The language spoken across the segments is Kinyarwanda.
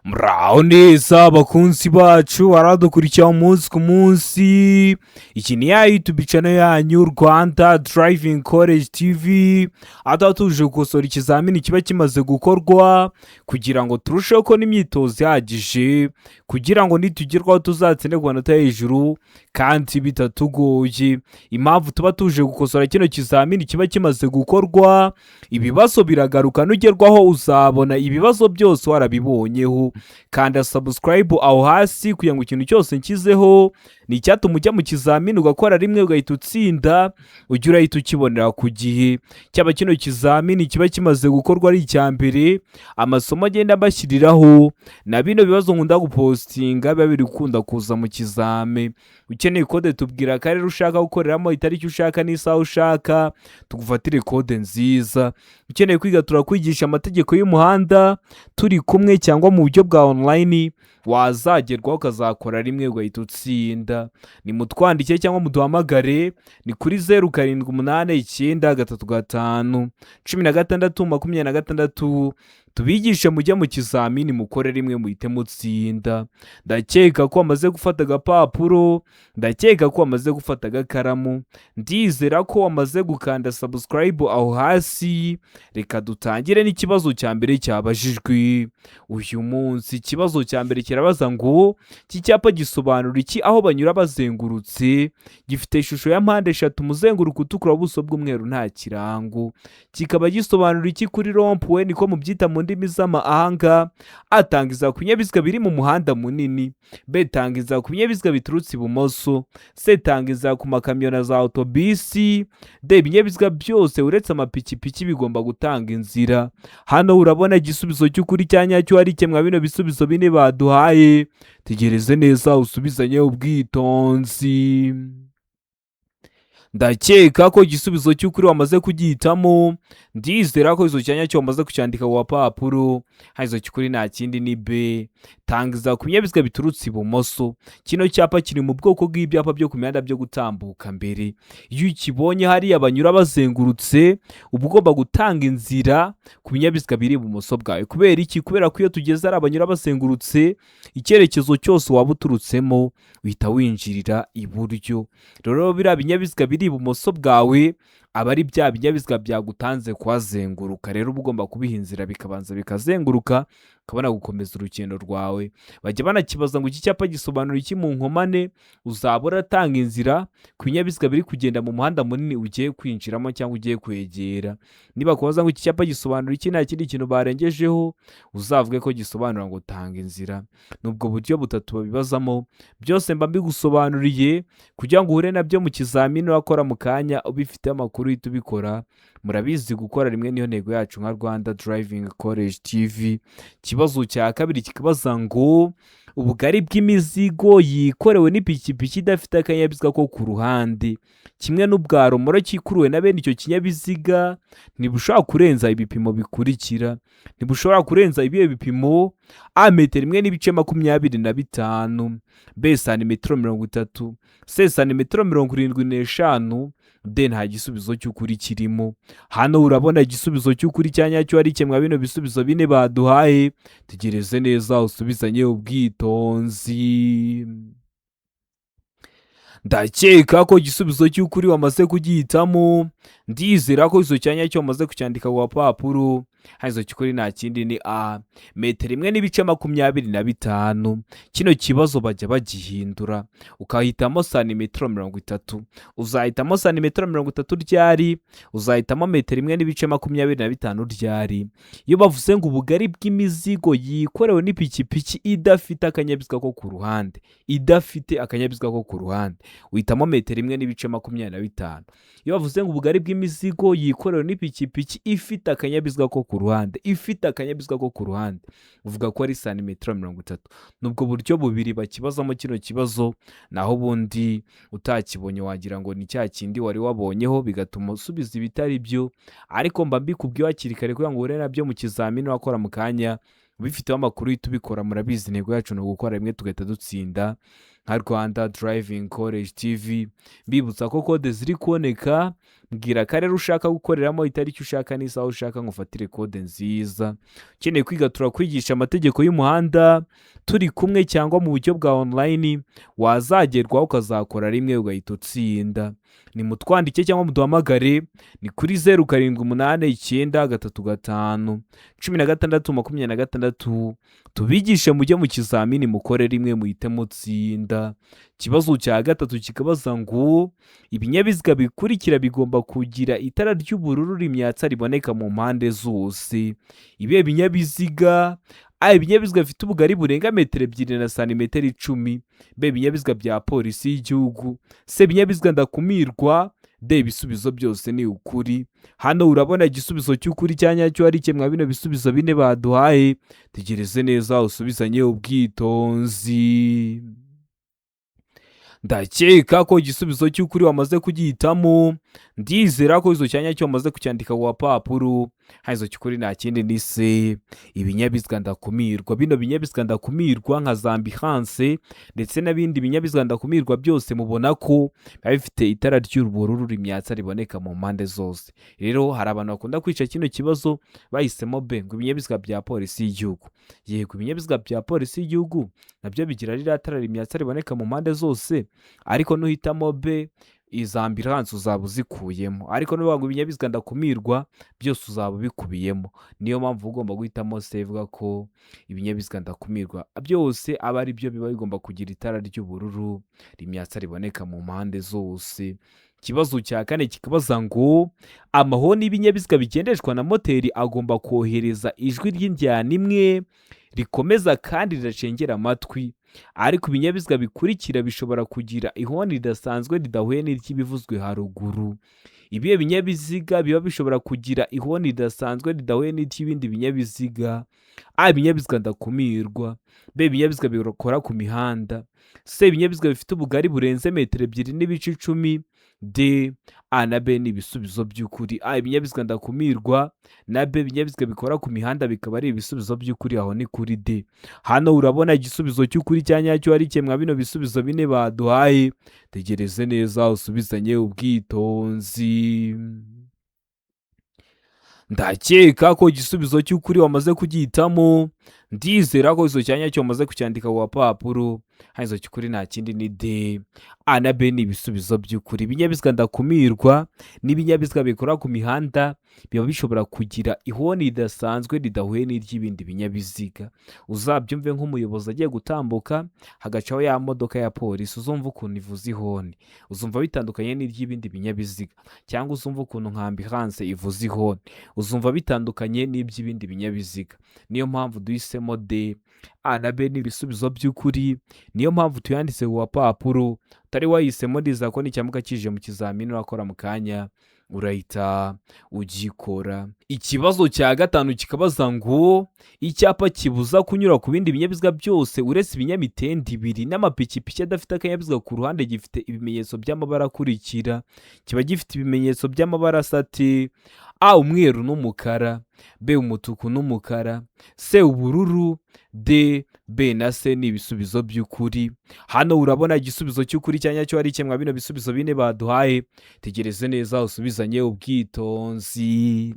Muraho neza bakunzi bacu, baradukurikira umunsi ku munsi. Iki ni ya YouTube channel yanyu, Rwanda Driving College TV, aho tuba tuje gukosora ikizamini kiba kimaze gukorwa kugira ngo turusheho kubona imyitozo ihagije, kugira ngo nitugerwaho tuzatsinde ku manota hejuru kandi bitatugoye. Impamvu tuba tuje gukosora kino kizamini kiba kimaze gukorwa, ibibazo biragaruka, nugerwaho uzabona ibibazo byose warabibonyeho. Kanda subscribe aho hasi kugira ngo ikintu cyose nshyizeho ni icyatuma ujya mu kizamini ugakora rimwe ugahita utsinda, ujye urahita ukibonera ku gihe. Cyaba kino kizamini kiba kimaze gukorwa ari icya mbere, amasomo agenda mbashyiriraho na bino bibazo nkunda gupostinga biba biri gukunda kuza mu kizame. Ukeneye kode, tubwira akarere ushaka gukoreramo, itariki ushaka n'isaha ushaka, tugufatire kode nziza. Ukeneye kwiga, turakwigisha amategeko y'umuhanda turi kumwe cyangwa mu buryo bwa online, wazagerwaho ukazakora rimwe ugahita utsinda. Nimutwandike cyangwa muduhamagare, ni kuri 0789351626, tubigishe mujye mu kizamini mukore rimwe muhite mutsinda. Ndakeka ko wamaze gufata agapapuro, ndakeka ko wamaze gufata agakaramu, ndizera ko wamaze gukanda subscribe aho hasi. Reka dutangire n'ikibazo cya mbere cyabajijwe uyu munsi. Ikibazo cya mbere kirabaza ngo: iki cyapa gisobanura iki aho banyura bazengurutse? Gifite ishusho ya mpande eshatu, umuzenguruko utukura, ubuso bw'umweru, nta kirango. Kikaba gisobanura iki kuri rond-point, niko mubyita mu ndimi z'amahanga? A, tanga ku binyabiziga biri mu muhanda munini. B, tanga ku binyabiziga biturutse ibumoso. C, tanga ku makamyo na za otobisi. D, ibinyabiziga byose uretse amapikipiki bigomba gutanga inzira. Hano urabona igisubizo cy'ukuri cya nyacyo ari mwa bino bisubizo bine baduhaye. Tegereze neza usubizanye ubwitonzi. Ndakeka ko igisubizo cy'ukuri wamaze kugihitamo, ndizera ko izo cyanya cyo wamaze kucyandika ku gapapuro. Hano cy'ukuri nta kindi ni B, tangiza ku binyabiziga biturutse ibumoso. Kino cyapa kiri mu bwoko bw'ibyapa byo ku mihanda byo gutambuka mbere. Iyo ukibonye hariya banyura bazengurutse, uba ugomba gutanga inzira ku binyabiziga biri ibumoso bwawe. Kubera iki? Kubera ko iyo tugeze hariya banyura bazengurutse, icyerekezo cyose waba uturutsemo uhita winjirira iburyo. Rero biriya binyabiziga biri ibumoso bwawe aba ari bya binyabiziga byagutanze kuhazenguruka. Rero uba ugomba kubiha inzira bikabanza bikazenguruka, ukabona gukomeza urugendo rwawe. Bajya banakibaza ngo: iki cyapa gisobanura iki mu nkomane? Uzaba uratanga inzira ku binyabiziga biri kugenda mu muhanda munini ugiye kwinjiramo cyangwa ugiye kwegera. Niba kubaza ngo iki cyapa gisobanura iki, nta kindi kintu barengejeho, uzavuge ko gisobanura ngo tanga inzira. Ni ubwo buryo butatu babibazamo. Byose mba mbigusobanuriye kugira ngo uhure nabyo mu kizamini urakora mu kanya ubifiteho amakuru, uhita ubikora. Murabizi, gukora rimwe niyo ntego yacu nka Rwanda Driving College TV. Ikibazo cya kabiri kikabaza ngo: ubugari bw'imizigo yikorewe n'ipikipiki idafite akanyabiziga ko ku ruhande kimwe n'ubwa romoroki ikuruwe na bene icyo kinyabiziga ntibushobora kurenza ibipimo bikurikira. Ntibushobora kurenza ibihe bipimo? A, metero 1.25; B, santimetero 30; C, santimetero 75; D, nta gisubizo cy'ukuri kirimo. Hano urabona igisubizo cy'ukuri cya nyacyo ari mwa bino bisubizo bine baduhaye. Tegereze neza usubizanye ubwitonzi. Ndakeka ko igisubizo cy'ukuri wamaze kugihitamo, ndizera ko icyo cyanya cyo wamaze kucyandika ku gapapuro. Hano cy'ukuri nta kindi ni A, metero 1.25. Kino kibazo bajya bagihindura ukahitamo santimetero 30. Uzahitamo santimetero 30 ryari? Uzahitamo metero 1.25 ryari? Iyo bavuze ngo ubugari bw'imizigo yikorewe n'ipikipiki idafite akanyabiziga ko ku ruhande, idafite akanyabiziga ko ku ruhande, uhitamo metero 1.25. Iyo bavuze ngo ubugari bw'imizigo yikorewe n'ipikipiki ifite akanyabiziga ko ku ruhande, ifite akanyabiziga ko ku ruhande, uvuga ko ari santimetero 30. Ni ubwo buryo bubiri bakibazamo kino kibazo. Naho ubundi utakibonye wagira ngo ni cya kindi wari wabonyeho, bigatuma usubiza ibitari byo. Ariko mba mbikubwiye hakiri kare kugira ngo uhure nabyo mu kizamini wakora mu kanya ubifiteho amakuru, uhita ubikora. Murabizi, intego yacu ni ugukora rimwe tugahita dutsinda. nka Rwanda Driving College TV. Mbibutsa ko kode ziri kuboneka. Mbwira akarere ushaka gukoreramo, itariki ushaka n'isaha ushaka, ngo ufatire kode nziza. Ukeneye kwiga, turakwigisha amategeko y'umuhanda turi kumwe cyangwa mu buryo bwa online, wazagerwaho ukazakora rimwe ugahita utsinda. Ni mutwandike cyangwa muduhamagare, ni kuri 0789351626, tubigishe mujye mu kizamini mukore rimwe muhite mutsinda. Ikibazo cya gatatu kikabaza ngo: ibinyabiziga bikurikira bigomba kugira itara ry'ubururu rimyatsa riboneka mu mpande zose. Ibihe binyabiziga? A, ibinyabiziga bifite ubugari burenga metero 2 na santimetero 10. B, ibinyabiziga bya polisi y'igihugu. C, ibinyabiziga ndakumirwa. D, ibisubizo byose ni ukuri. Hano urabona igisubizo cy'ukuri cya nyacyo ari kimwe bino bisubizo bine baduhaye. Tegereze neza usubizanye ubwitonzi. Ndakeka ko igisubizo cy'ukuri wamaze kugihitamo. Ndizera ko izo cyanya cyo wamaze kucyandika ku gapapuro. Hano cy'ukuri nta kindi ni C, ibinyabiziga ndakumirwa. Bino binyabiziga ndakumirwa nka za ambulance ndetse n'ibindi binyabiziga ndakumirwa byose, mubona ko biba bifite itara ry'ubururu rimyatsa riboneka mu mpande zose. Rero hari abantu bakunda kwica kino kibazo bahisemo B, ngo ibinyabiziga bya polisi y'igihugu. Yego, ibinyabiziga bya polisi y'igihugu nabyo bigira ririya tara rimyatsa riboneka mu mpande zose, ariko nuhitamo B, iza ambulance uzaba uzikuyemo, ariko nuvuga ngo ibinyabiziga ndakumirwa byose, uzaba ubikubiyemo. Niyo mpamvu ugomba guhitamo C, ivuga ko ibinyabiziga ndakumirwa byose aba ari byo biba bigomba kugira itara ry'ubururu rimyatsa riboneka mu mpande zose. Ikibazo cya kane kikabaza ngo: amahoni y'ibinyabiziga bigendeshwa na moteri agomba kohereza ijwi ry'injyana imwe rikomeza kandi ridacengera amatwi, ariko ibinyabiziga bikurikira bishobora kugira ihoni ridasanzwe ridahuye n'iry'ibivuzwe haruguru. Ibihe binyabiziga biba bishobora kugira ihoni ridasanzwe ridahuye n'iry'ibindi binyabiziga? A, ibinyabiziga ndakumirwa. B, ibinyabiziga bikora ku mihanda. C, ibinyabiziga bifite ubugari burenze metero 2.10. D, A na B ni ibisubizo by'ukuri. A, ibinyabiziga ndakumirwa, na B, ibinyabiziga bikora ku mihanda, bikaba ari ibisubizo by'ukuri. Aho ni kuri D. Hano urabona igisubizo cy'ukuri cya nyacyo ari kimwe bino bisubizo bine baduhaye. Tegereze neza usubizanye ubwitonzi. Ndakeka ko igisubizo cy'ukuri wamaze kugihitamo. Ndizera ko izo cyanya cyo wamaze kucyandika ku gapapuro. Hano izo cy'ukuri nta kindi ni D. A na B ni ibisubizo by'ukuri. Ibinyabiziga ndakumirwa n'ibinyabiziga bikora ku mihanda biba bishobora kugira ihoni ridasanzwe ridahuye n'iry'ibindi binyabiziga. Uzabyumve nk'umuyobozi agiye gutambuka, hagacaho ya modoka ya polisi, uzumva ukuntu ivuza ihoni, uzumva bitandukanye n'iry'ibindi binyabiziga. Cyangwa uzumva ukuntu nka ambulance ivuza ihoni, uzumva bitandukanye n'iby'ibindi binyabiziga. Niyo mpamvu duhisemo D. A na B ni ibisubizo by'ukuri, niyo mpamvu tuyanditse ku gapapuro. Utari wahisemo, ndizera ko nicyamuka kije mu kizamini urakora mu kanya urahita ugikora. Ikibazo cya gatanu kikabaza ngo: icyapa kibuza kunyura ku bindi binyabiziga byose uretse ibinyamitende ibiri n'amapikipiki adafite akanyabiziga ku ruhande gifite ibimenyetso by'amabara akurikira. Kiba gifite ibimenyetso by'amabara asa ati: A, umweru n'umukara. B, umutuku n'umukara. C, ubururu. D, B na C ni ibisubizo by'ukuri. Hano urabona igisubizo cy'ukuri cya nyacyo ari kimwe bino bisubizo bine baduhaye. Tegereze neza usubizanye ubwitonzi.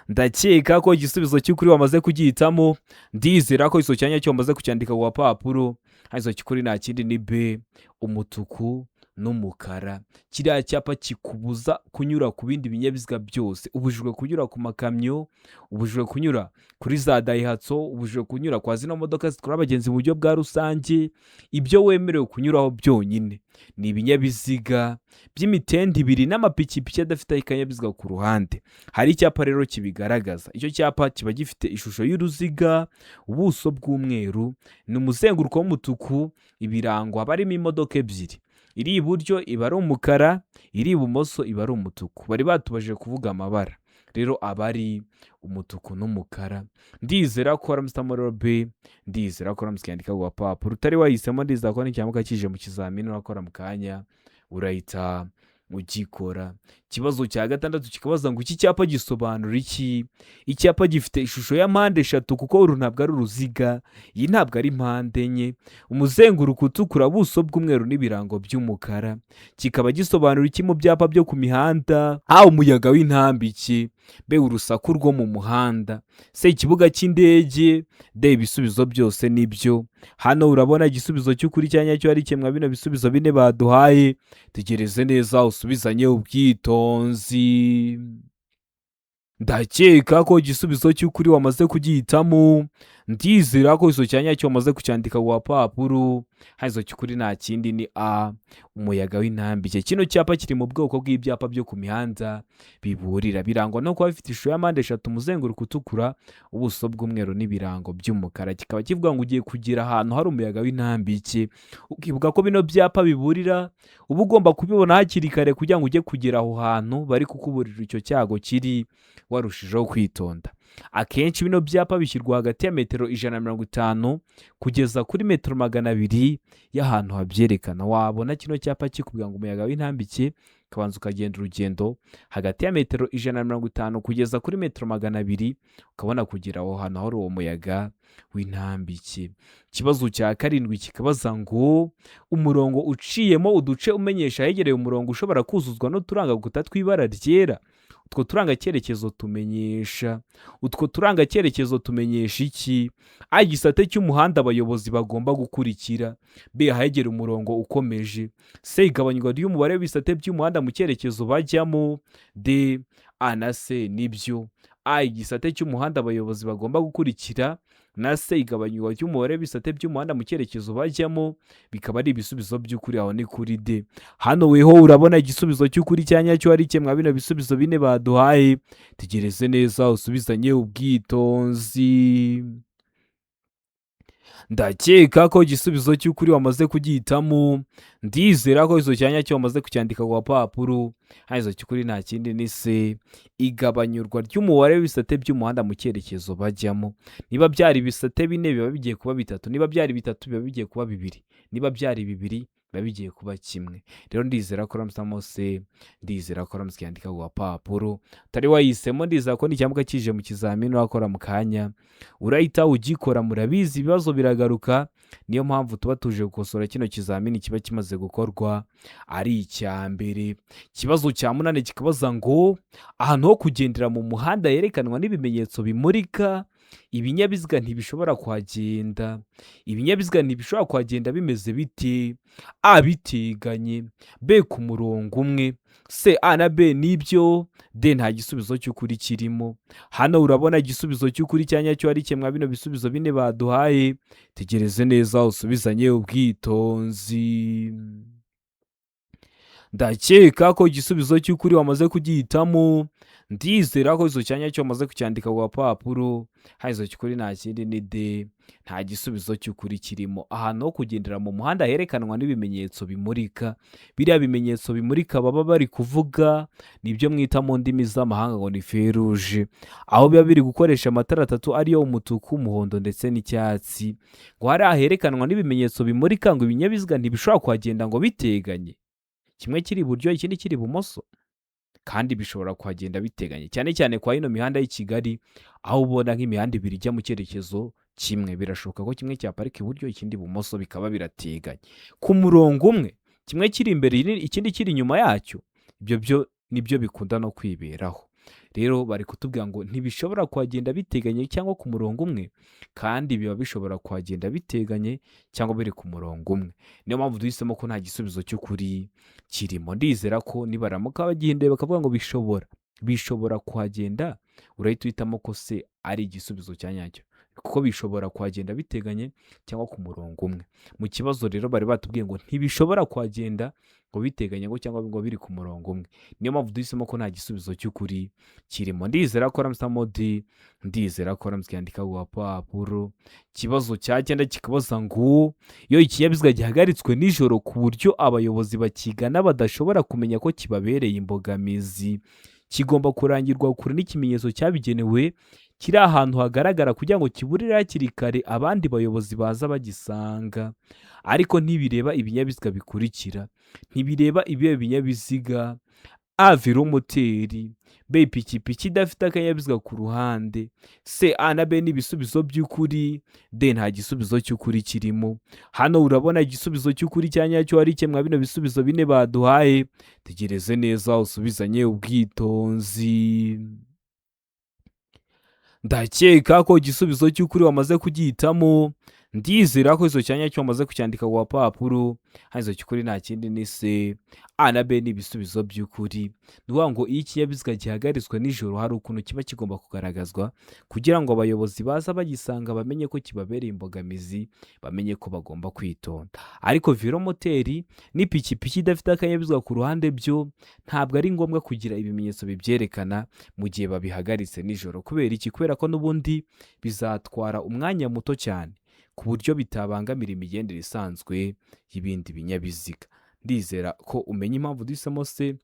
Ndakeka ko igisubizo cy'ukuri wamaze kugihitamo. Ndizera ko icyo cyanya cyo wamaze kucyandika ku gapapuro. Hano icyo cy'ukuri nta kindi ni B, umutuku n'umukara. Kiriya cyapa kikubuza kunyura ku bindi binyabiziga byose. Ubujijwe kunyura ku makamyo, ubujijwe kunyura kuri za Daihatsu, ubujijwe kunyura kwa zino modoka zitwara abagenzi mu buryo bwa rusange. Ibyo wemerewe kunyuraho byonyine ni ibinyabiziga by'imitende ibiri n'amapikipiki adafite akanyabiziga ku ruhande. Hari icyapa rero kibigaragaza. Icyo cyapa kiba gifite ishusho y'uruziga, ubuso bw'umweru, ni umuzenguruko w'umutuku, ibirango haba harimo imodoka ebyiri: iri iburyo iba ari umukara, iri ibumoso iba ari umutuku. Bari batubajije kuvuga amabara, rero aba ari umutuku n'umukara. Ndizera ko waramutse rero B, ndizera ko waramutse ukiyandika ku gapapuro. Utari wahisemo, ndizera ko nicyamuka kije mu kizamini urakora mu kanya urahita ugikora. Ikibazo cya gatandatu kikabaza ngo: Ikibazo cya gatandatu kikabaza ngo: iki cyapa gisobanura iki? Icyapa gifite ishusho ya mpande eshatu, kuko uru ntabwo ari uruziga, iyi ntabwo ari mpande enye, umuzenguruko utukura, ubuso bw'umweru n'ibirango by'umukara, kikaba gisobanura iki mu byapa byo ku mihanda? A, umuyaga w'intambike; B, urusaku rwo mu muhanda; C, ikibuga cy'indege; D, ibisubizo byose nibyo. Hano urabona igisubizo cy'ukuri cya nyacyo ari kimwe bino bisubizo bine baduhaye. Tegereze neza usubizanye ubwitonzi. Ndakeka ko igisubizo cy'ukuri wamaze kugihitamo. Ndizera ko igisubizo cya nyacyo wamaze kucyandika ku gapapuro. Hano igisubizo cy'ukuri nta kindi ni A, umuyaga w'intambike. Kino cyapa kiri mu bwoko bw'ibyapa byo ku mihanda biburira, birangwa no kuba bifite ishusho ya mpande eshatu, umuzenguruko utukura, ubuso bw'umweru n'ibirango by'umukara. Kikaba kivuga ngo ugiye kugera ahantu hari umuyaga w'intambike. Ukibuka ko bino byapa biburira uba ugomba kubibona hakiri kare kugira ngo ujye kugera aho hantu bari kukuburira icyo cyago kiri warushijeho kwitonda. Akenshi bino byapa bishyirwa hagati ya metero 150 kugeza kuri metero 200 y'ahantu habyerekana. Wabona kino cyapa kikubwira ngo umuyaga w'intambike, ukabanza ukagenda urugendo hagati ya metero 150 kugeza kuri metero 200, ukabona kugera aho hantu hari uwo muyaga w'intambike. Ikibazo cya karindwi kikabaza ngo: umurongo uciyemo uduce umenyesha ahegereye umurongo ushobora kuzuzwa n'uturangaguta tw'ibara ryera, utwo turangacyerekezo tumenyesha iki? A, igisate cy'umuhanda abayobozi bagomba gukurikira; B, ahegera umurongo ukomeje; C, igabanywa ry'umubare w'ibisate by'umuhanda mu cyerekezo bajyamo; D, A na C nibyo. A, igisate cy'umuhanda abayobozi bagomba gukurikira, na C, igabanywa ry'umubare w'ibisate by'umuhanda mu cyerekezo bajyamo, bikaba ari ibisubizo by'ukuri. Aho ni kuri D. Hano weho urabona igisubizo cy'ukuri cya nyacyo ari kimwe bino bisubizo bine baduhaye. Tegereze neza usubizanye ubwitonzi. Ndakeka ko igisubizo cy'ukuri wamaze kugihitamo. Ndizera ko igisubizo cya nyacyo wamaze kucyandika ku gapapuro. Hano igisubizo cy'ukuri nta kindi ni C, igabanyurwa ry'umubare w'ibisate by'umuhanda mu cyerekezo bajyamo. Niba byari ibisate bine, biba bigiye kuba bitatu; niba byari bitatu, biba bigiye kuba bibiri; niba byari bibiri, biba bigiye kuba kimwe. Rero ndizera ko uramusamo C, ndizera ko uramutse yandika ku gapapuro utari wayihisemo. Ndizera ko nicyamuka kije mu kizamini urakora mu kanya urahita ugikora. Murabizi, ibibazo biragaruka, niyo mpamvu tuba tuje gukosora kino kizamini kiba kimaze gukorwa ari icya mbere. Ikibazo cya munani kikabaza ngo: ahantu ho kugendera mu muhanda yerekanwa n'ibimenyetso bimurika, ibinyabiziga ntibishobora kuhagenda. Ibinyabiziga ntibishobora kuhagenda bimeze bite? A, biteganye; B, ku murongo umwe; C, A na B nibyo; D, nta gisubizo cy'ukuri kirimo. Hano urabona igisubizo cy'ukuri cya nyacyo ari kimwe bino bisubizo bine baduhaye. Tegereze neza usubizanye ubwitonzi. Ndakeka ko igisubizo cy'ukuri wamaze kugihitamo. Ndizera ko igisubizo cya nyacyo wamaze kucyandika ku gapapuro. Hano igisubizo cy'ukuri nta kindi ni D, nta gisubizo cy'ukuri kirimo. Ahantu ho kugendera mu muhanda herekanwa n'ibimenyetso bimurika, biriya bimenyetso bimurika baba bari kuvuga nibyo mwita mu ndimi z'amahanga ngo ni feu rouge, aho biba biri gukoresha amatara atatu, ariyo umutuku, umuhondo ndetse n'icyatsi. Ngo hari aherekanwa n'ibimenyetso bimurika, ngo ibinyabiziga ntibishobora kuhagenda ngo biteganye, kimwe kiri iburyo ikindi kiri ibumoso, kandi bishobora kuhagenda biteganye, cyane cyane kwa ino mihanda y'i Kigali, aho ubona nk'imihanda ibiri ijya mu cyerekezo kimwe, birashoboka ko kimwe cyaparika iburyo ikindi ibumoso, bikaba birateganye ku murongo umwe, kimwe kiri imbere ikindi kiri inyuma yacyo. Ibyo byo nibyo bikunda no kwiberaho. Rero bari kutubwira ngo ntibishobora kuhagenda biteganye cyangwa ku murongo umwe, kandi biba bishobora kuhagenda biteganye cyangwa biri ku murongo umwe. Niyo mpamvu duhisemo ko nta gisubizo cy'ukuri kirimo. Ndizera ko nibaramuka bagihinduye bakavuga ngo bishobora kuhagenda, urahita uhitamo ko C ari igisubizo cya nyacyo, kuko bishobora kuhagenda biteganye cyangwa ku murongo umwe. Mu kibazo rero bari batubwiye ngo ntibishobora kuhagenda ngo biteganye ngo cyangwa ngo biri ku murongo umwe. Niyo mpamvu duhisemo ko nta gisubizo cy'ukuri kirimo. Ndizera ko ramusamo D, ndizera ko ramutse yandika ku gapapuro. Ikibazo cya cyenda kikabaza ngo: iyo ikinyabiziga gihagaritswe nijoro ku buryo abayobozi bakigana badashobora kumenya ko kibabereye imbogamizi, kigomba kurangirwa kure n'ikimenyetso cyabigenewe kiri ahantu hagaragara kugira ngo kiburire hakiri kare abandi bayobozi baza bagisanga, ariko ntibireba ibinyabiziga bikurikira. Ntibireba ibihe binyabiziga? A velomoteri, B ipikipiki idafite akanyabiziga ku ruhande, C A na B ni ibisubizo by'ukuri, D nta gisubizo cy'ukuri kirimo. Hano urabona igisubizo cy'ukuri cya nyacyo ari kimwe bino bisubizo bine baduhaye. Tegereze neza usubizanye ubwitonzi. Ndakeka ko igisubizo cy'ukuri wamaze kugihitamo. Ndizera ko icyo cya nyacyo wamaze kucyandika ku gapapuro. Hano icyo cy'ukuri nta kindi ni C. A na B ni ibisubizo by'ukuri. Ni ukuvuga ngo iyo ikinyabiziga gihagaritswe nijoro, hari ukuntu kiba kigomba kugaragazwa kugira ngo abayobozi baza bagisanga bamenye ko kibabereye imbogamizi, bamenye ko bagomba kwitonda. Ariko velomoteri n'ipikipiki idafite akanyabiziga ku ruhande byo ntabwo ari ngombwa kugira ibimenyetso bibyerekana mu gihe babihagaritse nijoro. Kubera iki? Kubera ko n'ubundi bizatwara umwanya muto cyane ku buryo bitabangamira imigendere isanzwe y'ibindi binyabiziga. Ndizera ko umenya impamvu duhisemo C.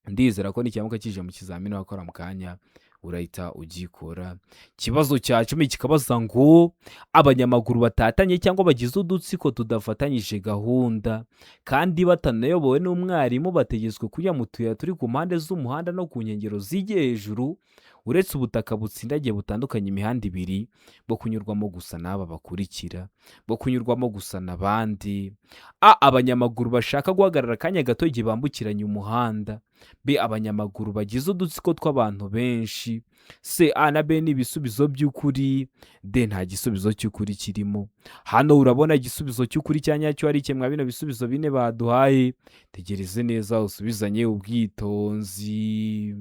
Ndizera ko nikiramuka kije mu kizamini wakora mu kanya urahita ugikora. Ikibazo cya 10 kikabaza ngo abanyamaguru batatanye cyangwa bagize udutsiko tudafatanyije gahunda kandi batanayobowe n'umwarimu bategetswe kujya mu tuyira turi ku mpande z'umuhanda no ku nkengero zigiye hejuru, uretse ubutaka butsindagiye butandukanye imihanda ibiri, bwo kunyurwamo gusa n'aba bakurikira: bwo kunyurwamo gusa n'abandi, A abanyamaguru bashaka guhagarara akanya gato igihe bambukiranya umuhanda, B abanyamaguru bagize udutsiko tw'abantu benshi, C A na B ni ibisubizo by'ukuri, D nta gisubizo cy'ukuri kirimo. Hano urabona igisubizo cy'ukuri cya nyacyo ari kimwe bino bisubizo bine baduhaye. Tegereze neza usubizanye ubwitonzi.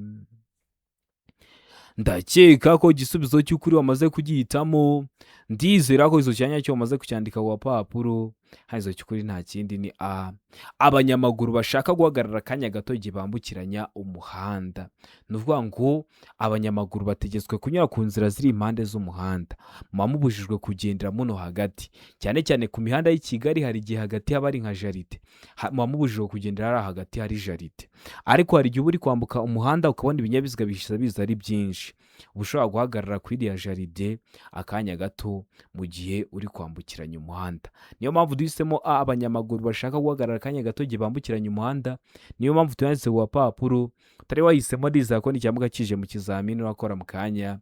Ndakeka ko igisubizo cy'ukuri wamaze kugihitamo. Ndizera ko icyo cya nyacyo wamaze kucyandika ku gapapuro. Hano icyo cy'ukuri nta kindi ni A abanyamaguru bashaka guhagarara akanya gato igihe bambukiranya umuhanda. Ni ukuvuga ngo abanyamaguru bategetswe kunyura ku nzira ziri impande z'umuhanda, muba mubujijwe kugendera muno hagati, cyane cyane ku mihanda y'i Kigali hari igihe hagati haba hari nka jardin, muba mubujijwe kugendera hariya hagati hari jardin. Ariko hari igihe uba uri kwambuka umuhanda ukabona ibinyabiziga bihise biza ari byinshi, uba ushobora guhagarara kuri iriya jardin akanya gato mu gihe uri kwambukiranya umuhanda. Niyo mpamvu duhisemo A abanyamaguru bashaka guhagarara akanya gato igihe bambukiranya umuhanda. Niyo mpamvu tuyanditse ku gapapuro. Utari wahisemo, ndizera ko nikiramuka kije mu kizamini urakora mu kanya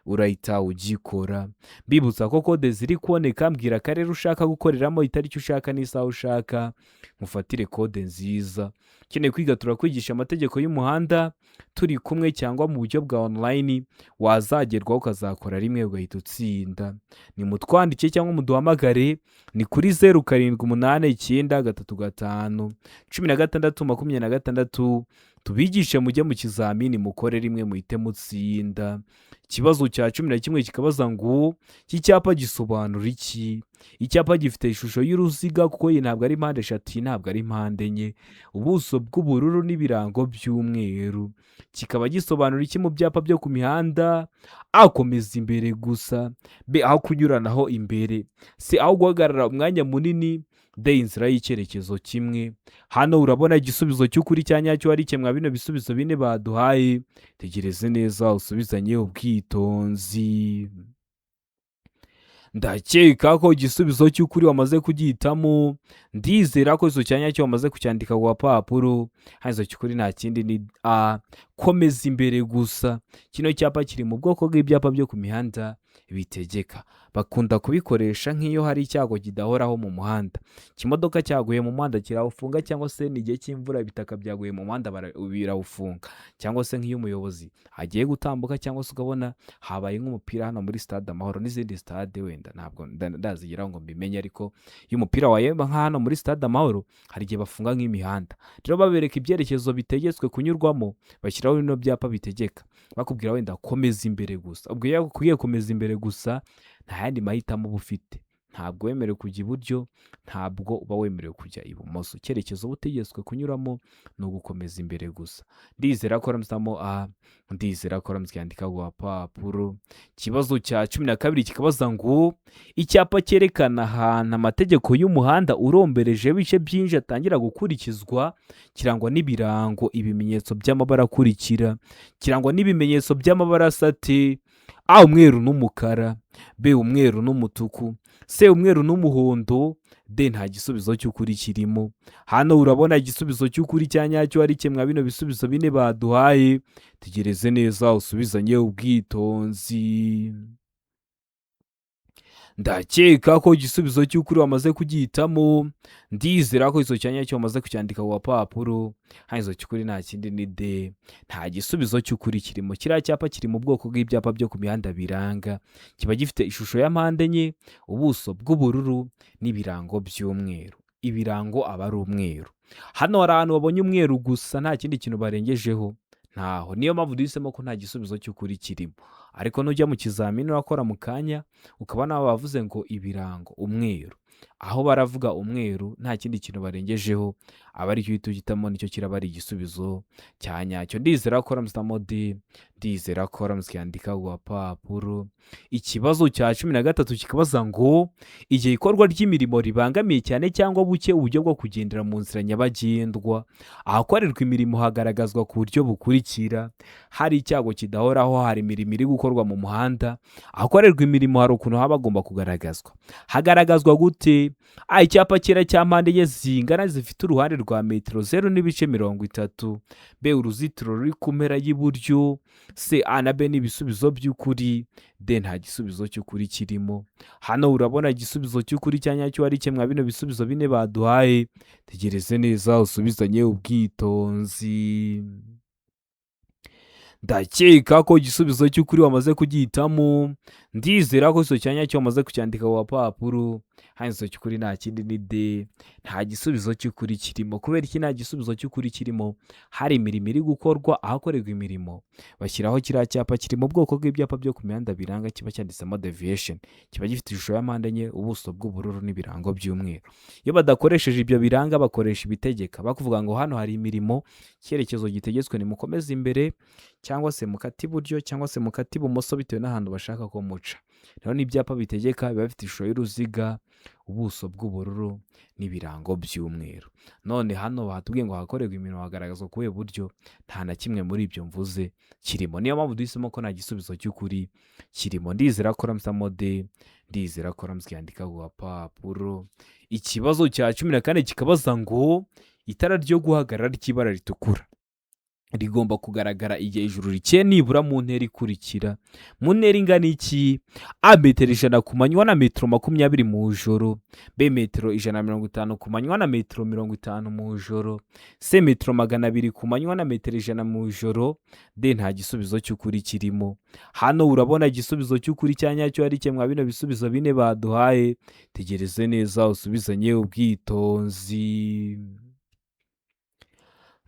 urahita ugikora. Mbibutsa ko kode ziri kuboneka. Mbwira akarere ushaka gukoreramo, itariki ushaka n'isaha ushaka, mufatire kode nziza. Ukeneye kwiga, turakwigisha amategeko y'umuhanda turi kumwe cyangwa mu buryo bwa online, wazagerwaho ukazakora rimwe ugahita utsinda. Ni mutwandike cyangwa muduhamagare, ni kuri 0789351626, tubigishe mujye mu kizamini mukore rimwe muhite mutsinda. Ikibazo cya 11 kikabaza ngo iki cyapa gisobanura iki? Icyapa gifite ishusho y'uruziga, kuko iyi ntabwo ari mpande eshatu, iyi ntabwo ari mpande enye, ubuso bw'ubururu n'ibirango by'umweru, kikaba gisobanura iki mu byapa byo ku mihanda? A komeza imbere gusa, B aho kunyuranaho imbere, C aho guhagarara umwanya munini, D inzira y'icyerekezo kimwe. Hano urabona igisubizo cy'ukuri cya nyacyo ari kimwe bino bisubizo bine baduhaye. Tegereze neza usubizanye ubwitonzi. Ndakeka ko igisubizo cy'ukuri wamaze kugihitamo. Ndizera ko icyo cya nyacyo wamaze kucyandika ku gapapuro. Hano icyo cy'ukuri nta kindi ni A komeza imbere gusa. Kino cyapa kiri mu bwoko bw'ibyapa byo ku mihanda bitegeka. Bakunda kubikoresha nk'iyo hari icyago kidahoraho mu muhanda, ikimodoka cyaguye mu muhanda kirawufunga, cyangwa se ni igihe cy'imvura ibitaka byaguye mu muhanda birawufunga, cyangwa se nk'iyo umuyobozi agiye gutambuka, cyangwa se ukabona habaye nk'umupira hano muri Stade Amahoro n'izindi stade, wenda ntabwo ndazigeraho ngo mbimenye, ariko iyo umupira wabaye nka hano muri Stade Amahoro hari igihe bafunga nk'imihanda. Rero babereka ibyerekezo bitegetswe kunyurwamo, bashyiraho bino byapa bitegeka, bakubwira wenda komeza imbere gusa. Ubwo iyo bakubwiye komeza imbere gusa, nta yandi mahitamo uba ufite. Ntabwo wemerewe kujya iburyo, ntabwo uba wemerewe kujya ibumoso. Icyerekezo uba utegetswe kunyuramo ni ugukomeza imbere gusa. Ndizera ko waramutse A, ndizera ko waramutse yandika ku gapapuro. Ikibazo cya 12 kikabaza ngo icyapa cyerekana ahantu amategeko y'umuhanda urombereje ibice byinshi atangira gukurikizwa kirangwa n'ibirango, ibimenyetso by'amabara akurikira. Kirangwa n'ibimenyetso by'amabara asa ate? A, umweru n'umukara; B, umweru n'umutuku; C, umweru n'umuhondo; D, nta gisubizo cy'ukuri kirimo. Hano urabona igisubizo cy'ukuri cya nyacyo ari kimwe bino bisubizo bine baduhaye. Tegereze neza usubizanye ubwitonzi. Ndakeka ko igisubizo cy'ukuri wamaze kugihitamo. Ndizera ko icyo cya nyacyo wamaze kucyandika ku gapapuro. Hano icyo cy'ukuri nta kindi ni D, nta gisubizo cy'ukuri kirimo. Kiriya cyapa kiri mu bwoko bw'ibyapa byo ku mihanda biranga, kiba gifite ishusho ya mpande enye, ubuso bw'ubururu n'ibirango by'umweru. Ibirango aba ari umweru. Hano hari ahantu babonye umweru gusa, nta kindi kintu barengejeho, ntaho. Niyo mpamvu duhisemo ko nta gisubizo cy'ukuri kirimo. Ariko nujya mu kizamini urakora mu kanya, ukabona bavuze ngo ibirango umweru, aho baravuga umweru nta kindi kintu barengejeho, aba aricyo uhita uhitamo, nicyo kiraba ari igisubizo cya nyacyo. Ndizera ko waramutse D, ndizera ko waramutse yandika ku gapapuro. Ikibazo cya 13 kikabaza ngo: igihe ikorwa ry'imirimo ribangamiye cyane cyangwa buke uburyo bwo kugendera mu nzira nyabagendwa, ahakorerwa imirimo hagaragazwa ku buryo bukurikira: hari icyago kidahoraho, hari imirimo iri gukorwa mu muhanda, ahakorerwa imirimo hari ukuntu haba hagomba kugaragazwa. Hagaragazwa gute? A, icyapa cyera cya mpande enye zingana zifite uruhande rwa metero 0.30; B, uruzitiro ruri ku mpera y'iburyo; C, A na B ni ibisubizo by'ukuri; D, nta gisubizo cy'ukuri kirimo. Hano urabona igisubizo cy'ukuri cya nyacyo ari kimwe bino bisubizo bine baduhaye. Tegereze neza usubizanye ubwitonzi. Ndakeka ko igisubizo cy'ukuri wamaze kugihitamo. Ndizera ko icyo cya nyacyo wamaze kucyandika ku gapapuro. Hano igisubizo cy'ukuri nta kindi ni D, nta gisubizo cy'ukuri kirimo. Kubera iki nta gisubizo cy'ukuri kirimo? Hari imirimo iri gukorwa, ahakorerwa imirimo bashyiraho kiriya cyapa kiri mu bwoko bw'ibyapa byo ku mihanda biranga, kiba cyanditsemo deviation, kiba gifite ishusho ya mpande enye, ubuso bw'ubururu n'ibirango by'umweru. Iyo badakoresheje ibyo biranga, bakoresha ibitegeka, bakuvuga ngo hano hari imirimo, icyerekezo gitegetswe ni mukomeze imbere, cyangwa se mukate iburyo, cyangwa se mukate ibumoso, bitewe n'ahantu bashaka ko muca. Rero n'ibyapa bitegeka biba bifite ishusho y'uruziga, ubuso bw'ubururu n'ibirango by'umweru. None hano batubwiye ngo ahakorerwa imirimo hagaragazwa ku buhe buryo? Nta na kimwe muri ibyo mvuze kirimo. Niyo mpamvu duhisemo ko nta gisubizo cy'ukuri kirimo. Ndizera ko uramusamo D, ndizera ko uramutse yandika ku gapapuro. Ikibazo cya 14 kikabaza ngo: itara ryo guhagarara ry'ibara ritukura rigomba kugaragara igihe ijuru rikeye nibura mu ntera ikurikira. Mu ntera ingana iki? A, metero 100 ku manywa na metero 20 mu ijoro; B, metero 150 ku manywa na metero 50 mu ijoro; C, metero 200 ku manywa na metero 100 mu ijoro; D, nta gisubizo cy'ukuri kirimo. Hano urabona igisubizo cy'ukuri cya nyacyo ari kimwe bino bisubizo bine baduhaye. Tegereze neza usubizanye ubwitonzi.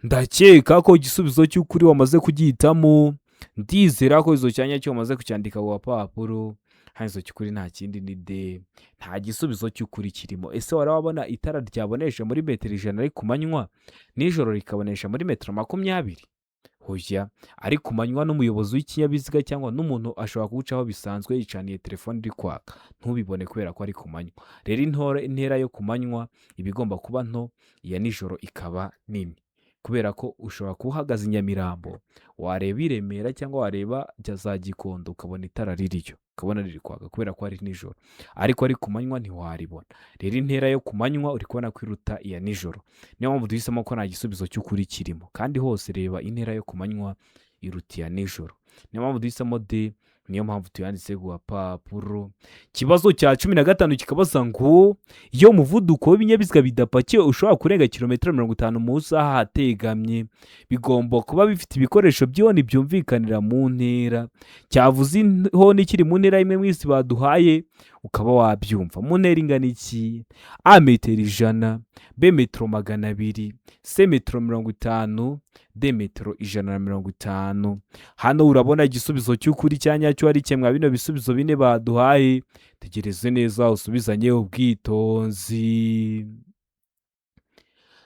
Ndakeka ko igisubizo cy'ukuri wamaze kugihitamo. Ndizera ko izo cya nyacyo wamaze kucyandika ku gapapuro. Hano igisubizo cy'ukuri nta kindi ni D, nta gisubizo cy'ukuri kirimo. Ese wari wabona itara ryabonesha muri metero 100 ari ku manywa, nijoro rikabonesha muri metero 20? Hoya. Ari ku manywa n'umuyobozi w'ikinyabiziga cyangwa n'umuntu ashobora kuwucaho bisanzwe yicaniye telefone iri kwaka, ntubibone kubera ko ari ku manywa. Rero intera yo ku manywa iba igomba kuba nto, iya nijoro ikaba nini, kubera ko ushobora kuba uhagaze i Nyamirambo, wareba i Remera cyangwa wareba za Gikondo, ukabona itara ririyo, ukabona riri kwaka kubera ko ari nijoro, ariko ari ku manywa ntiwaribona. Rero intera yo ku manywa uri kubona ko iruta iya nijoro. Niyo mpamvu duhisemo ko nta gisubizo cy'ukuri kirimo. Kandi hose reba, intera yo ku manywa iruta iya nijoro. Niyo mpamvu duhisemo D, niyo mpamvu tuyanditse ku gapapuro. Ikibazo cya 15 kikabaza ngo: iyo umuvuduko w'ibinyabiziga bidapakiye ushobora kurenga kilometero 50 mu isaha ahateganye, bigomba kuba bifite ibikoresho by'ihoni byumvikanira mu ntera. Cyavuze ihoni kiri mu ntera imwe mu isi baduhaye, ukaba wabyumva. Mu ntera ingana iki? A, metero 100; B, metero 200; C, metero 50; D, metero 150. Hano urabona igisubizo cy'ukuri cya nyacyo ari kimwe bino bisubizo bine baduhaye. Tegereze neza usubizanye ubwitonzi.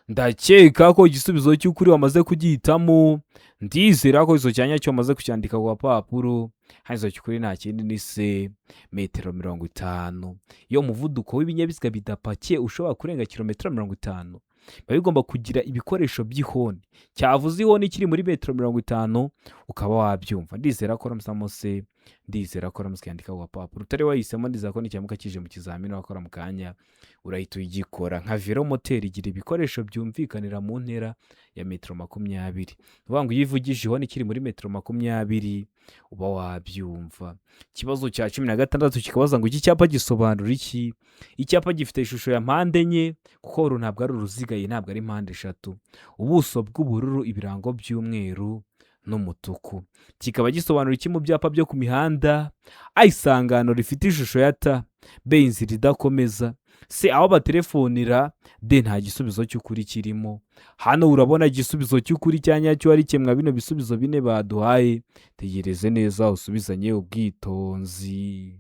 Ndakeka ko igisubizo cy'ukuri wamaze kugihitamo. Ndizera ko icyo cya nyacyo wamaze kucyandika ku gapapuro. Hano igisubizo cy'ukuri nta kindi ni C, metero 50. Iyo umuvuduko w'ibinyabiziga bidapakiye ushobora kurenga kilometero 50, biba bigomba kugira ibikoresho by'ihoni. Cyavuze ihoni kiri muri metero 50, ukaba wabyumva. Ndizera ko uramusamo C. Ndizera ko uramutse ukiyandika ku gapapuro utari wahisemo, ndizera ko nikiramuka kije mu kizamini wakora mu kanya urahita uyigikora. Nka velomoteri igira ibikoresho byumvikanira mu ntera ya metero 20. Ni ukuvuga ngo iyo ivugije ihoni ikiri muri metero 20 uba wabyumva. Ikibazo cya 16 kikabaza ngo iki cyapa gisobanura iki? Icyapa gifite ishusho ya mpande enye, kuko uru ntabwo ari uruziga, iyi ntabwo ari mpande eshatu. Ubuso bw'ubururu, ibirango by'umweru n'umutuku. Kikaba gisobanura iki mu byapa byo ku mihanda? A, isangano rifite ishusho ya T, B, inzira idakomeza, C, aho batelefonera, D, nta gisubizo cy'ukuri kirimo. Hano urabona igisubizo cy'ukuri cya nyacyo ari kimwe bino bisubizo bine baduhaye. Tegereze neza usubizanye ubwitonzi.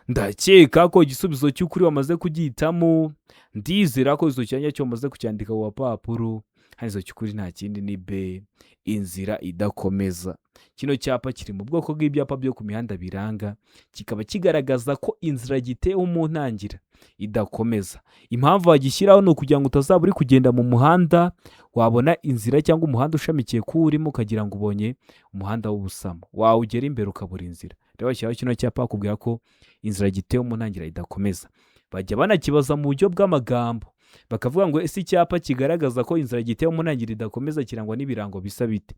Ndakeka ko igisubizo cy'ukuri wamaze kugihitamo. Ndizera ko igisubizo cya nyacyo wamaze kucyandika ku gapapuro. Hano igisubizo cy'ukuri nta kindi ni B, inzira idakomeza. Kino cyapa kiri mu bwoko bw'ibyapa byo ku mihanda biranga, kikaba kigaragaza ko inzira gitewe mu ntangira idakomeza. Impamvu bagishyiraho ni ukugira ngo utazaba uri kugenda mu muhanda wabona inzira cyangwa umuhanda ushamikiye kuwo urimo ukagira ngo ubonye umuhanda w'ubusamo, wawugera imbere ukabura inzira. Rero bashyiraho kino cyapa bakubwira ko inzira gitewe mu ntangira idakomeza. Bajya banakibaza mu buryo bw'amagambo, bakavuga ngo ese icyapa kigaragaza ko inzira gitewe mu ntangiriro idakomeza kirangwa n'ibirango bisa bite?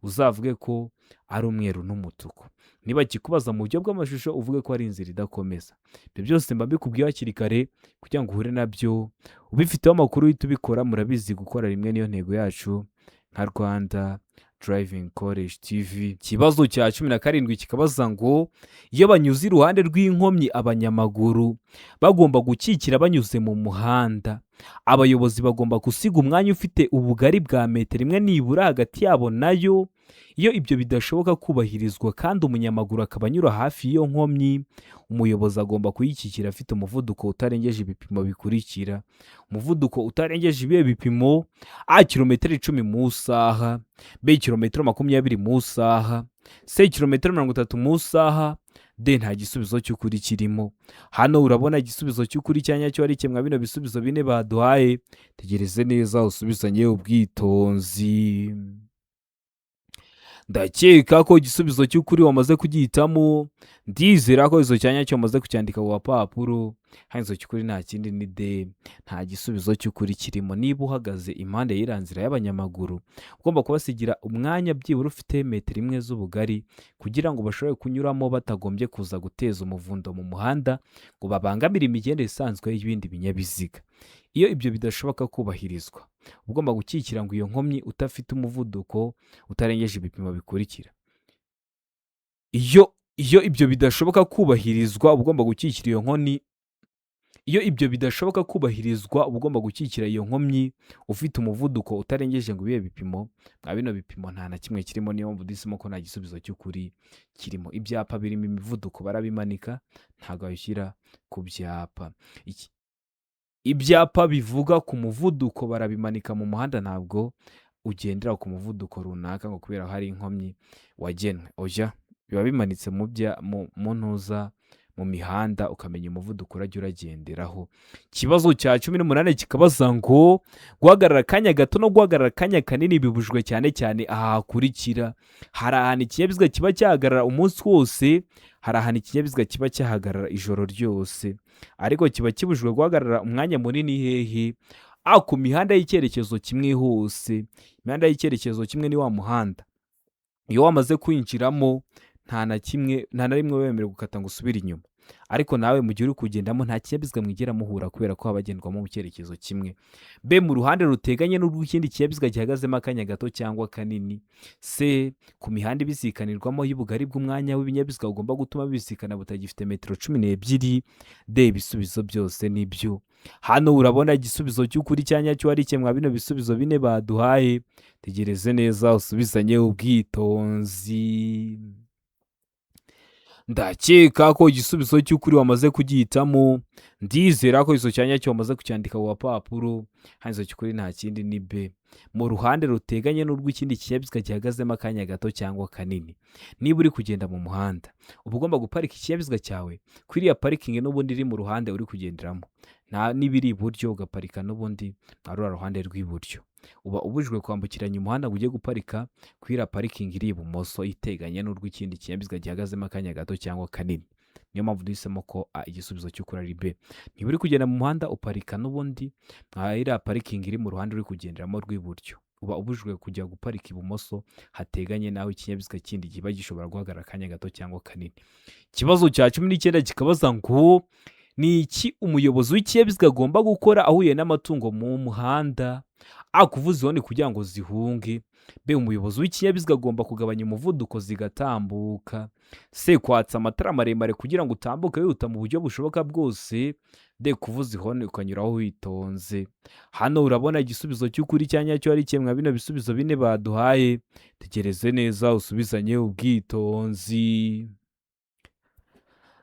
Uzavuge ko ari umweru n'umutuku. Niba kikubaza mu buryo bw'amashusho uvuge ko ari inzira idakomeza. Ibyo byose mba mbikubwiye hakiri kare kugira ngo uhure nabyo ubifiteho amakuru uhite ubikora. Murabizi, gukora rimwe niyo ntego yacu nka Rwanda Driving College TV. Ikibazo cya 17 kikabaza ngo iyo banyuze iruhande rw'inkomyi abanyamaguru bagomba gukikira banyuze mu muhanda, abayobozi bagomba gusiga umwanya ufite ubugari bwa metero imwe nibura hagati yabo nayo. Iyo ibyo bidashoboka kubahirizwa kandi umunyamaguru akaba anyura hafi y'iyo nkomyi, umuyobozi agomba kuyikikira afite umuvuduko utarengeje ibipimo bikurikira. Umuvuduko utarengeje ibihe bipimo? A, kilometero 10 mu isaha, B, kilometero 20 mu isaha, C, kilometero 30 mu isaha, D, nta gisubizo cy'ukuri kirimo. Hano urabona igisubizo cy'ukuri cya nyacyo ari kimwe bino bisubizo bine baduhaye. Tegereze neza usubizanye ubwitonzi. Ndakeka ko igisubizo cy'ukuri wamaze kugihitamo. Ndizera ko igisubizo cya nyacyo wamaze kucyandika ku gapapuro. Hano igisubizo cy'ukuri nta kindi ni D, nta gisubizo cy'ukuri kirimo. Niba uhagaze impande y'iriya nzira y'abanyamaguru, ugomba kubasigira umwanya byibura ufite metero imwe z'ubugari kugira ngo bashobore kunyuramo batagombye kuza guteza umuvundo mu muhanda ngo babangamire imigendere isanzwe y'ibindi binyabiziga. Iyo ibyo bidashoboka kubahirizwa, uba ugomba gukikira ngo iyo nkomyi udafite umuvuduko utarengeje ibipimo bikurikira. Iyo ibyo bidashoboka kubahirizwa, uba ugomba gukikira iyo nkomyi. Iyo ibyo bidashoboka kubahirizwa, uba ugomba gukikira iyo nkomyi ufite umuvuduko utarengeje ngo ibihe bipimo? Mwa bino bipimo nta na kimwe kirimo, niyo mpamvu duhisemo ko nta gisubizo cy'ukuri kirimo. Ibyapa birimo imivuduko barabimanika, ntabwo babishyira ku byapa. Ibyapa bivuga ku muvuduko barabimanika mu muhanda, ntabwo ugendera ku muvuduko runaka ngo kubera hari inkomyi wagenwe. Oya, biba bimanitse mu ntuza mu mihanda, ukamenya umuvuduko urajya uragenderaho. Ikibazo cya 18 kikabaza ngo guhagarara akanya gato no guhagarara akanya kanini bibujijwe cyane cyane aha hakurikira. Hari ahantu ikinyabiziga kiba cyahagarara umunsi wose, hari ahantu ikinyabiziga kiba cyahagarara ijoro ryose, ariko kiba kibujijwe guhagarara umwanya munini hehe? A, ku mihanda y'icyerekezo kimwe hose. Imihanda y'icyerekezo kimwe ni wa muhanda iyo wamaze kwinjiramo nta na kimwe, nta na rimwe wemerewe gukata ngo usubire inyuma, ariko nawe mu gihe uri kugendamo nta kinyabiziga mwigera muhura kubera ko haba hagendwamo mu cyerekezo kimwe. B, mu ruhande ruteganye n'urw'ikindi kinyabiziga gihagazemo akanya gato cyangwa kanini. C, ku mihanda ibisikanirwamo y'ubugari bw'umwanya w'ibinyabiziga ugomba gutuma bibisikana butagifite metero 12. D, ibisubizo byose nibyo. Hano urabona igisubizo cy'ukuri cya nyacyo ari kimwe bino bisubizo bine baduhaye. Tegereze neza usubizanye ubwitonzi. Ndakeka ko igisubizo cy'ukuri wamaze kugihitamo. Ndizera ko igisubizo cya nyacyo wamaze kucyandika ku gapapuro. Hano igisubizo cy'ukuri nta kindi ni B, mu ruhande ruteganye n'urw'ikindi kinyabiziga gihagazemo akanya gato cyangwa kanini. Niba uri kugenda mu muhanda, uba ugomba guparika ikinyabiziga cyawe kuri iriya parikingi n'ubundi iri mu ruhande uri kugenderamo. Nta n'ibiri iburyo, ugaparika n'ubundi nka ruriya ruhande rw'iburyo. Uba ubujijwe kwambukiranya umuhanda ngo ujye guparika kuri iriya parikingi iri ibumoso iteganye n'urw'ikindi kinyabiziga gihagazemo akanya gato cyangwa kanini. Niyo mpamvu duhisemo ko igisubizo cy'ukuri ari B. Niba uri kugenda mu muhanda, uparika n'ubundi nka iriya parikingi iri mu ruhande uri kugenderamo rw'iburyo. Uba ubujijwe kujya guparika ibumoso hateganye n'aho ikinyabiziga kindi kiba gishobora guhagarara akanya gato cyangwa kanini. Ikibazo cya 19 kikabaza ngo: ni iki umuyobozi w'ikinyabiziga agomba gukora ahuye n'amatungo mu muhanda? A, kuvuza ihoni kugira ngo zihunge. B, umuyobozi w'ikinyabiziga agomba kugabanya umuvuduko zigatambuka. C, kwatsa amatara maremare kugira ngo utambuke wihuta mu buryo bushoboka bwose. D, kuvuza ihoni ukanyuraho witonze. Hano urabona igisubizo cy'ukuri cya nyacyo ari kimwe bino bisubizo bine baduhaye. Tegereze neza, usubizanye ubwitonzi.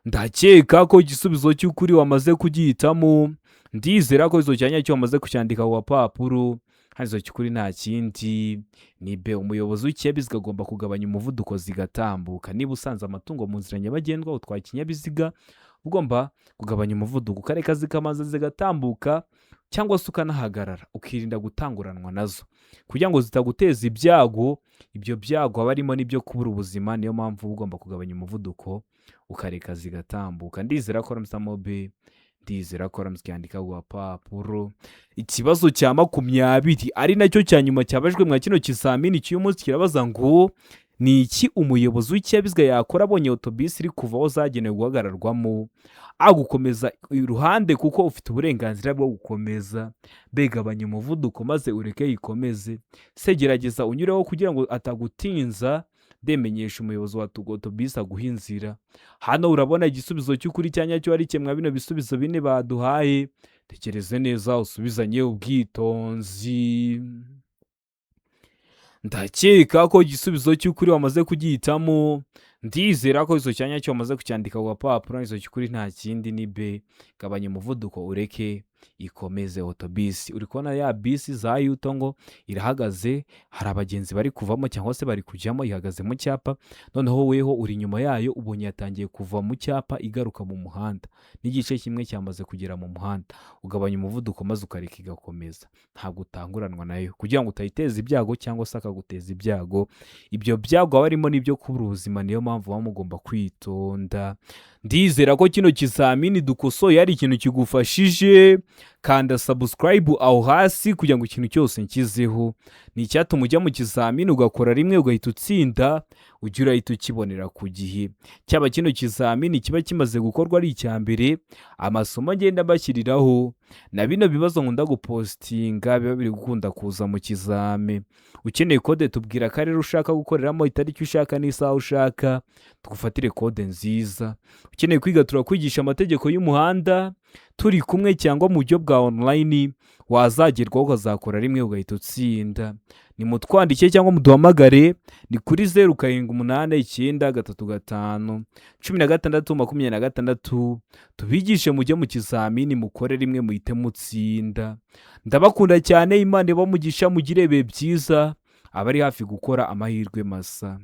Ndakeka ko igisubizo cy'ukuri wamaze kugihitamo. Ndizera ko izo cya nyacyo wamaze kucyandika ku gapapuro. Hano izo cy'ukuri nta kindi ni B. Umuyobozi w'ikinyabiziga agomba kugabanya umuvuduko zigatambuka. Niba usanze amatungo mu nzira nyabagendwa utwaye ikinyabiziga, ugomba kugabanya umuvuduko, ukareka zikamanza zigatambuka, cyangwa se ukanahagarara, ukirinda gutanguranwa nazo kugira ngo zitaguteza ibyago. Ibyo byago haba harimo n'ibyo kubura ubuzima. Niyo mpamvu uba ugomba kugabanya umuvuduko, ukareka zigatambuka. Ndizera ko ramusamo B, ndizera ko ramusyandika ku gapapuro. Ikibazo cya 20, ari nacyo cya nyuma cyabajwe mwa kino kizamini cy'uyu munsi, kirabaza ngo: ni iki umuyobozi w'ikinyabiziga yakora abonye otobisi iri kuva aho zagenewe guhagararwamo? A, gukomeza iruhande kuko ufite uburenganzira bwo gukomeza. B, gabanya umuvuduko maze ureke yikomeze. C, gerageza unyureho kugira ngo atagutinza. D, menyesha umuyobozi wa otobisi aguha inzira. Hano urabona igisubizo cy'ukuri cya nyacyo ari kimwe bino bisubizo bine baduhaye. Tekereze neza, usubizanye ubwitonzi. Ndakeka ko igisubizo cy'ukuri wamaze kugihitamo. Ndizera ko icyo cya nyacyo wamaze kucyandika ku gapapuro. Icyo cy'ukuri nta kindi ni B, gabanya umuvuduko ureke ikomeze otobisi. Uri kubona ya bisi za Yutong irahagaze, hari abagenzi bari kuvamo cyangwa se bari kujyamo, ihagaze mu cyapa. Noneho weho uri inyuma yayo, ubonye yatangiye kuva mu cyapa igaruka mu muhanda, n'igice kimwe cyamaze kugera mu muhanda. Ugabanya umuvuduko maze ukareka igakomeza, ntabwo utanguranwa nayo kugira ngo utayiteza ibyago cyangwa se akaguteza ibyago. Ibyo byago haba harimo n'ibyo kubura ubuzima. Niyo mpamvu muba mugomba kwitonda. Ndizera ko kino kizamini dukosoye hari ikintu kigufashije. Kanda subscribe aho hasi kugira ngo ikintu cyose nshyizeho ni icyatuma ujya mu kizamini ugakora rimwe ugahita utsinda, ujye urahita ukibonera ku gihe. Cyaba kino kizamini kiba kimaze gukorwa ari icya mbere, amasomo ngenda mbashyiriraho na bino bibazo nkunda gupostinga biba biri gukunda kuza mu kizame. Ukeneye kode, tubwira akarere ushaka gukoreramo, itariki ushaka n'isaha ushaka, tugufatire kode nziza. Ukeneye kwiga, turakwigisha amategeko y'umuhanda turi kumwe cyangwa mu buryo bwa online, wazagerwaho ukazakora rimwe ugahita utsinda. Nimutwandike cyangwa muduhamagare, ni kuri 0789351626, tubigishe mujye mu kizamini mukore rimwe muhite mutsinda. Ndabakunda cyane, Imana ibamugisha, mugire ibihe byiza, abari hafi gukora amahirwe masa.